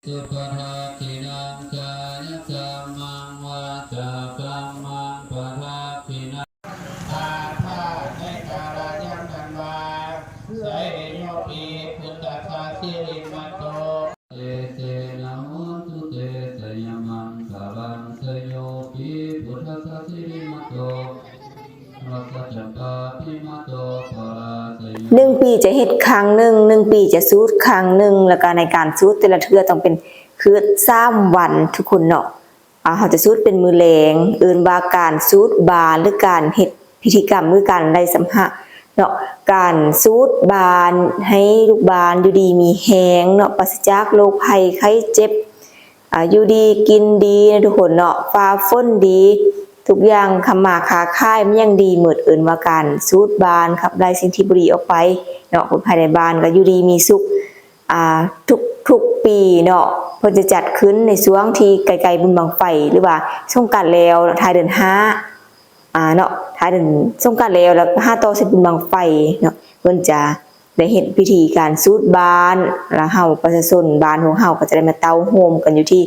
ປະທັກຂິນັງ ກາຍະກຳມັງ ວາຈາກຳມັງ ປະທັກຂິນັງ ອາທາໃນກາລະຍາມນັ້ນວ່າ ໄຊໂຍ ປີ ພຸດທະສະສິລິມະໂຕ ເອເສນະໂຫຕຸເຕ ໄຊຍະມັງຄະລັງ ໄຊໂຍ ປີ ພຸດທະສະສິລິມະໂຕ ໜຶ່ງປີຈະເຮັດຄັ້ງໜຶ່ງ, ໜຶ່ງປີຈະສູດຄັ້ງໜຶ່ງ, ແລ້ວກະໃນການສູດແຕ່ລະເທື່ອຕ້ອງເປັນຄືສາມວັນທຸກຄົນເນາະ. ອາ ເຮົາຈະສູດເປັນມື້ແລງ, ເອີ້ນວ່າການສູດບານ ຫຼື ການເຮັດພິທີກຳ ຫຼື ການໄລ່ສຳຫະເນາະ. ການສູດບານໃຫ້ລູກບານຢູ່ດີມີແຮງເນາະ, ປາສະຈາກໂລກໄພໄຂ້ເຈັບ. ອາ ຢູ່ດີກິນດີນະທຸກຄົນເນາະ, ຟ້າຝົນດີ, ທຸກຢ່າງຄ້າມາຄ້າຂາຍມັນຍັງດີໝົດ, ເອີ້ນວ່າການສູດບານ, ຂັບໄລ່ສິ່ງທີ່ບໍ່ດີອອກໄປເນາະ. ຄົນພາຍໃນບ້ານກໍຢູ່ດີມີສຸກ. ອາ ທຸກໆປີເນາະ ເພິ່ນຈະຈັດຂຶ້ນໃນຊ່ວງທີ່ໃກ້ໆບຸນບັ້ງໄຟ ຫຼືວ່າສົງການແລ້ວເນາະ, ທ້າຍເດືອນຫ້າ ອາ ເນາະ, ທ້າຍເດືອນສົງການແລ້ວ ແລ້ວຫາຕໍ່ໃສ່ບຸນບັ້ງໄຟເນາະ, ເພິ່ນຈະ ໄດ້ເຮັດພິທີການສູດບານ ແລ້ວເຮົາປະຊາຊົນບ້ານຂອງເຮົາກໍຈະໄດ້ມາເຕົ້າໂຮມກັນຢູ່ທີ່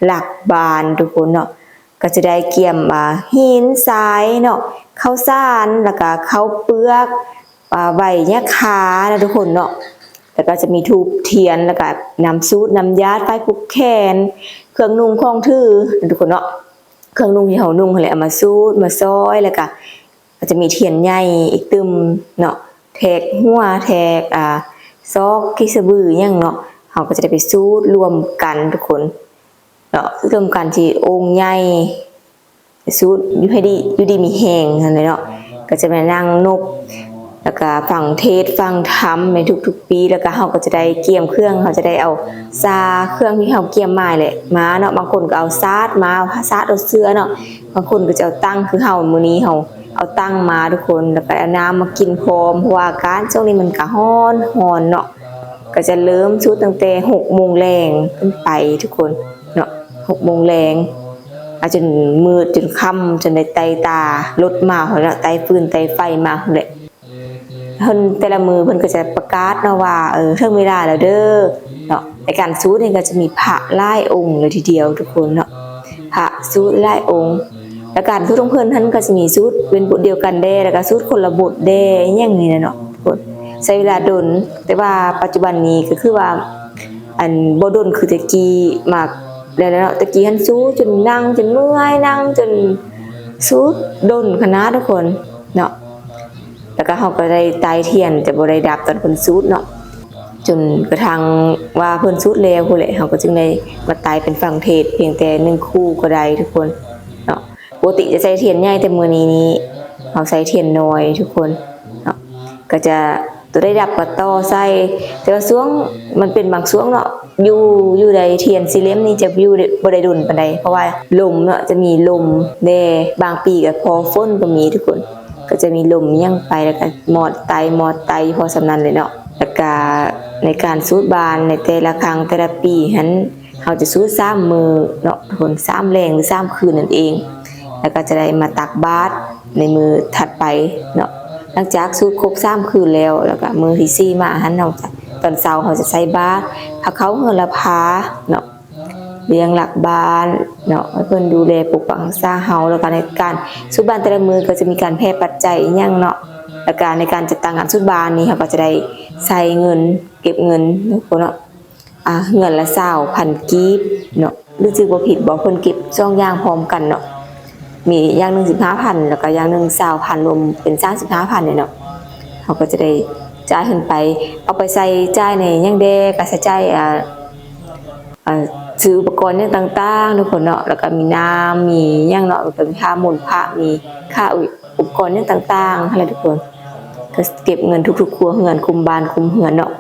ຫຼັກບ້ານທຸກຄົນເນາະ, ກໍຈະໄດ້ກຽມ ອາ ຫີນຊາຍເນາະ, ເຂົ້າສານ ແລ້ວກະເຂົ້າເປືອກ ອາ ໄຫວ້ຍາຄາເນາະທຸກຄົນເນາະ, ແລ້ວກໍຈະມີທູບທຽນ ແລ້ວກະນ້ຳສູດນ້ຳຢາດ ຝ້າຍຜູກແຂນ ເຄື່ອງນຸ່ງຂອງຖືເນາະທຸກຄົນເນາະ, ເຄື່ອງນຸ່ງທີ່ເຮົານຸ່ງຫັ້ນແຫຼະ ເອົາມາສູດມາຊອຍ ແລ້ວກະ ກໍຈະມີທຽນໃຫຍ່ອີກຕື່ມເນາະ, ແທກຫົວ ແທກ ອາ ຊອກ ຂີ້ສະບື ຫຍັງເນາະ, ເຮົາກໍຈະໄດ້ໄປສູດລວມກັນທຸກຄົນເນາະ, ລວມກັນທີ່ໂອ່ງໃຫຍ່ ສູດຢູ່ໃຫ້ດີ ຢູ່ດີມີແຮງຫັ້ນແຫຼະເນາະ, ກໍຈະມານັ່ງນົບ ແລ້ວກະຟັງເທດຟັງທຳໃນທຸກໆປີ, ແລ້ວກະເຮົາກໍຈະໄດ້ກຽມເຄື່ອງ, ເຮົາຈະໄດ້ເອົາ ຊາ ເຄື່ອງທີ່ເຮົາກຽມມາແຫຼະມາເນາະ, ບາງຄົນກໍເອົາສາດມາ ສາດເອົາເສື້ອເນາະ, ບາງຄົນກໍຈະເອົາຕັ່ງ ຄືເຮົາມື້ນີ້ເຮົາເອົາຕັ່ງມາທຸກຄົນ, ແລ້ວກໍເອົານ້ຳມາກິນພ້ອມ ເພາະວ່າອາກາດຊ່ວງນີ້ມັນກໍຮ້ອນໆເນາະ, ກໍຈະເລີ່ມສູດຕັ້ງແຕ່ຫົກໂມງແລງຂຶ້ນໄປທຸກຄົນເນາະ, ຫົກໂມງແລງ ອາ ຈົນມືດ ຈົນຄ່ຳ ຈົນໄດ້ໄຕ້ຕາລົດມາພຸ້ນແຫຼະ, ໄຕ້ຟືນໄຕ້ໄຟມາພຸ້ນແຫຼະ. ເພິ່ນແຕ່ລະມື້ເພິ່ນກໍຈະປະກາດເນາະວ່າ ເອີ ເຖິງເວລາແລ້ວເດີເນາະ, ໃນການສູດນີ້ກໍຈະມີພະຫຼາຍອົງເລີຍທີດຽວທຸກຄົນເນາະ, ພະສູດຫຼາຍອົງ, ແລ້ວການສູດຂອງເພິ່ນຫັ້ນກໍຈະມີສູດເປັນບົດດຽວກັນແດ່ ແລ້ວກໍສູດຄົນລະບົດແດ່ ອີ່ຫຍັງນີ້ແຫຼະເນາະທຸກຄົນ, ໃຊ້ເວລາດົນ, ແຕ່ວ່າປັດຈຸບັນນີ້ກໍຄືວ່າ ອັນ ບໍ່ດົນຄືແຕ່ກີ້ມາກແລ້ວເນາະ, ແຕ່ກີ້ຫັ້ນສູດຈົນນັ່ງຈົນເມື່ອຍ ນັ່ງຈົນສູດດົນຂະໜາດທຸກຄົນເນາະ. ແລ້ວກໍເຮົາກໍໄດ້ໄຕ້ທຽນ ແຕ່ບໍ່ໄດ້ດັບຕອນເພິ່ນສູດເນາະ, ຈົນກະທັ່ງວ່າເພິ່ນສູດແລ້ວພຸ້ນແຫຼະ ເຮົາກໍຈຶ່ງໄດ້ມາໄຕ້ເປັນຟັງເທດ ພຽງແຕ່ໜຶ່ງຄູ່ກໍໄດ້ທຸກຄົນເນາະ. ປົກກະຕິຈະໃຊ້ທຽນໃຫຍ່ ແຕ່ມື້ນີ້ນີ້ເຮົາໃຊ້ທຽນນ້ອຍທຸກຄົນເນາະ, ກໍຈະ ຕົວໄດ້ດັບກໍຕໍ່ໃສ່, ແຕ່ວ່າຊ່ວງ ມັນເປັນບາງຊ່ວງເນາະ ຢູ່ ຢູ່ໄດ້ທຽນສີ່ເຫຼັ້ມນີ້ຈະຢູ່ໄດ້ ບໍ່ໄດ້ດົນປານໃດ ເພາະວ່າລົມເນາະ ຈະມີລົມແດ່, ບາງປີກໍພໍຝົນກໍມີທຸກຄົນ, ກໍຈະມີລົມຫຍັງໄປ ແລ້ວກໍມອດໄຕ້ ມອດໄຕ້ພໍສ່ຳນັ້ນແຫຼະເນາະ. ແລ້ວກະໃນການສູດບານໃນແຕ່ລະຄັ້ງແຕ່ລະປີຫັ້ນ ເຮົາຈະສູດສາມມື້ເນາະທຸກຄົນ, ສາມແລງ ຫຼື ສາມຄືນນັ້ນເອງ, ແລ້ວກໍຈະໄດ້ມາຕັກບາດໃນມື້ຖັດໄປເນາະ. ຫຼັງຈາກສູດຄົບສາມຄືນແລ້ວ ແລ້ວກໍມື້ທີສີ່ມາຫັ້ນ ເຮົາຈະ ຕອນເຊົ້າເຮົາຈະໃສ່ບາດ ພາເຂົ້າເຮືອນລະພາເນາະ, ລ້ຽງຫຼັກບ້ານເນາະ ໃຫ້ເພິ່ນດູແລປົກປັກຮັກສາເຮົາ. ແລ້ວກໍໃນການສູດບານແຕ່ລະມື້ກໍຈະມີການແຜ່ປັດໄຈອີ່ຫຍັງເນາະ, ແລ້ວກໍໃນການຈັດຕັ້ງງານສູດບານນີ້ ເຮົາກໍຈະໄດ້ໃສ່ເງິນ ເກັບເງິນເນາະ ອາ ເຮືອນລະຊາວພັນກີບເນາະ, ຫຼື ຈື່ບໍ່ຜິດບໍ່ ເພິ່ນເກັບສອງຢ່າງພ້ອມກັນເນາະ, ມີຢ່າງໜຶ່ງສິບຫ້າພັນ ແລ້ວກໍຢ່າງໜຶ່ງຊາວພັນ ລວມເປັນສາມສິບຫ້າພັນນີ້ເນາະ. ເຮົາກໍຈະໄດ້ຈ່າຍເພິ່ນໄປ ເອົາໄປໃຊ້ຈ່າຍໃນຫຍັງແດ່ ກະໃຊ້ຈ່າຍ ອາ ອາ ຊື້ອຸປະກອນຫຍັງຕ່າງໆ ທຸກຄົນເນາະ, ແລ້ວກໍມີນ້ຳ ມີຫຍັງເນາະ, ແລ້ວກໍມີຄ່າມົນພະ ມີຄ່າອຸປະກອນຫຍັງຕ່າງໆ ຫັ້ນແຫຼະທຸກຄົນ. ກໍເກັບເງິນທຸກໆຄົວເຮືອນ ຄຸມບ້ານຄຸມເຮືອນເນາະ,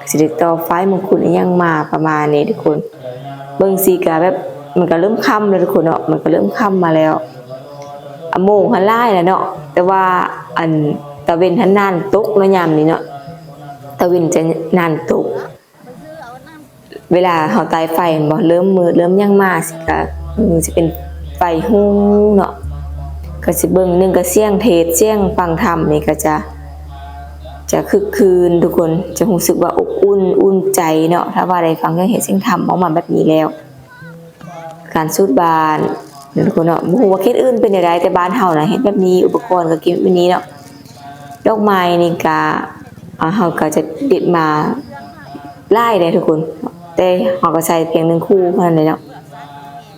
ກໍຊິໄດ້ຕໍ່ໄຟມົງຄຸນອີ່ຫຍັງມາປະມານນີ້ທຸກຄົນ. ເບິ່ງຊິກະແບບ ມັນກະເລີ່ມຄ່ຳແລ້ວທຸກຄົນເນາະ, ມັນກະເລີ່ມຄ່ຳມາແລ້ວ. ອາ ໂມງຫັ້ນຫຼາຍແລ້ວເນາະ, ແຕ່ວ່າ ອັນ ຕາເວັນຫັ້ນນານຕົກເນາະ ຍາມນີ້ເນາະ, ຕາເວັນຈະນານຕົກ. ເວລາເຮົາໄຕ້ໄຟແມ່ນບໍ່ ເລີ່ມມືດເລີ່ມຫຍັງມາຊິກະ ມັນຊິເປັນໄຟຮຸ່ງເນາະ, ກະຊິເບິ່ງ ໜຶ່ງກະສຽງເທດ ສຽງຟັງທຳນີ້ກະຈະ ຈະຄຶກຄື້ນທຸກຄົນ, ຈະຮູ້ສຶກວ່າອົບອຸ່ນ ອຸ່ນ ໃຈເນາະ ຖ້າວ່າໄດ້ຟັງເລື່ອງເຮັດສຽງທຳອອກມາແບບນີ້ແລ້ວ. ການສູດບານເນາະ ທຸກຄົນເນາະ, ບໍ່ຮູ້ວ່າເຂດອື່ນເປັນຈັ່ງໃດ ແຕ່ບ້ານເຮົານະເຮັດແບບນີ້ ອຸປະກອນກໍເກັບແບບນີ້ເນາະ. ດອກໄມ້ນີ້ກະ ເຮົາກໍຈະເດັດມາຫຼາຍເດ້ທຸກຄົນ, ແຕ່ເຮົາກໍໃສ່ພຽງໜຶ່ງຄູ່ເທົ່ານັ້ນເດ້ເນາະ,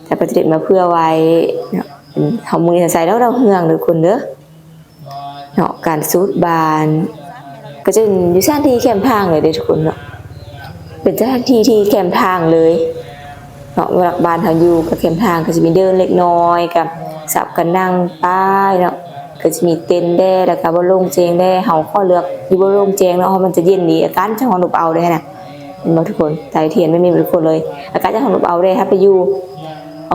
ແຕ່ກໍຈະເດັດມາເຜື່ອໄວ້ເນາະ. ເຮົາ ມື້ນີ້ເຮົາໃສ່ດອກດາວເຮືອງເດີທຸກຄົນເດີ. ເນາະ ການສູດບານ ກໍຈະເປັນຢູ່ສະຖານທີ່ແຄມທາງເລີຍເດ້ທຸກຄົນເນາະ, ເປັນສະຖານທີ່ທີ່ແຄມທາງເລີຍເນາະ. ຫຼັກບ້ານເຮົາຢູ່ກໍແຄມທາງ ກໍຈະມີເດີ່ນເລັກນ້ອຍ ກໍສັບກັນນັ່ງໄປເນາະ, ກໍຈະມີເຕັນແດ່ ແລ້ວກໍບ່ອນໂລ່ງແຈ້ງແດ່. ເຮົາຂໍເລືອກຢູ່ບ່ອນໂລ່ງແຈ້ງເນາະ ເພາະມັນຈະເຢັນດີ, ອາກາດຈະຮ້ອນອົບເອົາເດ້ຫັ້ນນະ. ເຫັນບໍ່ທຸກຄົນ ໃຕ້ທຽນແບບນີ້ທຸກຄົນເລີຍ, ອາກາດຈະຮ້ອນອົບເອົາເດ້. ຖ້າໄປຢູ່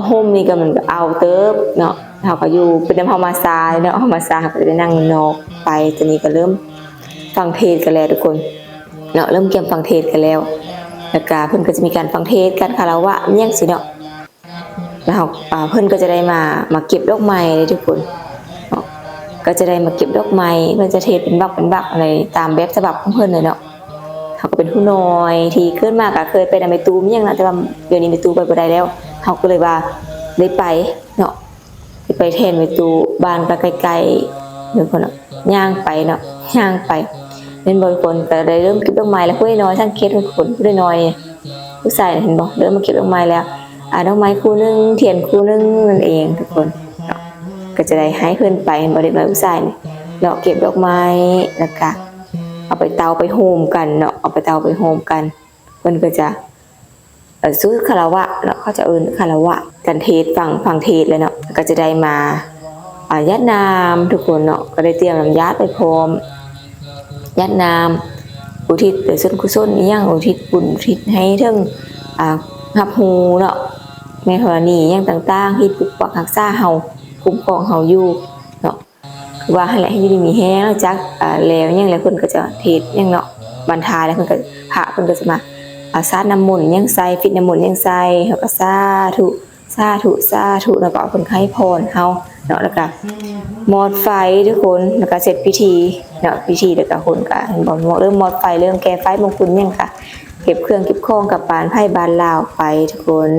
ຮົ່ມນີ້ກໍມັນກໍເອົາເຕີບເນາະ. ເຮົາກໍຢູ່ ເປັນນຳເຮົາມາຊ້າເນາະ, ເຮົາມາຊ້າ ເຮົາກໍຈະໄດ້ນັ່ງນອກໄປ. ຕອນນີ້ກໍເລີ່ມຟັງເທດກັນແລ້ວທຸກຄົນເນາະ, ເລີ່ມກຽມຟັງເທດກັນແລ້ວ. ແລ້ວກໍເພິ່ນກໍຈະມີການຟັງເທດ ການຄາລະວະ ອີ່ຫຍັງຊີ້ເນາະ. ແລ້ວເຮົາ ອ່າ ເພິ່ນກໍຈະໄດ້ມາ ມາເກັບດອກໄມ້ເດ້ທຸກຄົນເນາະ, ກໍຈະໄດ້ມາເກັບດອກໄມ້. ເພິ່ນຈະເທດເປັນບັກເປັນບັກ ໃນຕາມແບບສະບັບຂອງເພິ່ນເລີຍເນາະ. ເຮົາກໍເປັນຜູ້ນ້ອຍທີ່ເກີດມາກໍເຄີຍໄປນຳແມ່ຕູ້ອີ່ຫຍັງນະ, ແຕ່ວ່າດຽວນີ້ແມ່ຕູ້ໄປບໍ່ໄດ້ແລ້ວ, ເຮົາກໍເລີຍວ່າໄດ້ໄປເນາະ. ໄປແທນໄປຕູ້ ບ້ານກໍໃກ້ໆ ເດີ ເພິ່ນເນາະ ຍ່າງໄປເນາະ ຍ່າງໄປ. ແມ່ນບໍ່ທຸກຄົນ? ກໍໄດ້ເລີ່ມເກັບດອກໄມ້ແລ້ວ. ຜູ້ນ້ອຍ ສັງເກດທຸກຄົນ ຜູ້ນ້ອຍນີ້ ຜູ້ຊາຍນະ ເຫັນບໍ່? ເລີ່ມມາເກັບດອກໄມ້ແລ້ວ. ອ່າ ດອກໄມ້ຄູ່ໜຶ່ງ ທຽນຄູ່ໜຶ່ງນັ້ນເອງທຸກຄົນເນາະ, ກໍຈະໄດ້ໃຫ້ເພິ່ນໄປ. ເຫັນບໍ່? ເດັກນ້ອຍຜູ້ຊາຍນີ້ເນາະ ເກັບດອກໄມ້ ແລ້ວກະເອົາໄປເຕົາໄປໂຮມກັນເນາະ, ເອົາໄປເຕົາໄປໂຮມກັນ. ເພິ່ນກໍຈະ ເອີ ສູດຄາລະວະເນາະ, ເຂົາຈະເອີ້ນຄາລະວະ ການເທດ ຟັງ ຟັງເທດແລ້ວເນາະ, ກໍຈະໄດ້ມາ ອ່າ ຢາດນ້ຳທຸກຄົນເນາະ, ກໍໄດ້ຕຽມນ້ຳຢາດໄປພ້ອມ. ຢາດນ້ຳ ອຸທິດສ່ວນກຸສົນອີ່ຫຍັງ ອຸທິດບຸນ ອຸທິດໃຫ້ເຖິງ ອ່າ ຮັບຮູ້ເນາະ ແມ່ທໍລະນີຫຍັງຕ່າງໆ ທີ່ປົກປັກຮັກສາເຮົາ ຄຸ້ມຄອງເຮົາຢູ່ເນາະ. ຄືວ່າຫັ້ນແຫຼະ ໃຫ້ຢູ່ດີມີແຮງ. ຫຼັງຈາກ ອ່າ ແລ້ວຫຍັງແລ້ວ ເພິ່ນກໍຈະເທດຫຍັງເນາະ ບັນທາຍແລ້ວ ເພິ່ນກໍ ພະເພິ່ນກໍຈະມາ ອ່າ ສາດນ້ຳມົນຫຍັງໃສ່ ຟິດນ້ຳມົນຫຍັງໃສ່, ເຮົາກໍສາທຸ ສາທຸ ສາທຸ ແລ້ວກໍເພິ່ນໃຫ້ພອນເຮົາເນາະ. ແລ້ວກໍມອດໄຟທຸກຄົນ, ແລ້ວກໍເສັດພິທີເນາະ ພິທີ. ແລ້ວກໍຄົນກໍ ເຫັນບໍ່ ເລີ່ມມອດໄຟ ເລີ່ມແກ່ໄຟ ມົງຄຸນຫຍັງ ກໍເກັບເຄື່ອງເກັບຂອງກັບບ້ານໃຜບ້ານລາວໄປທຸກຄົນ.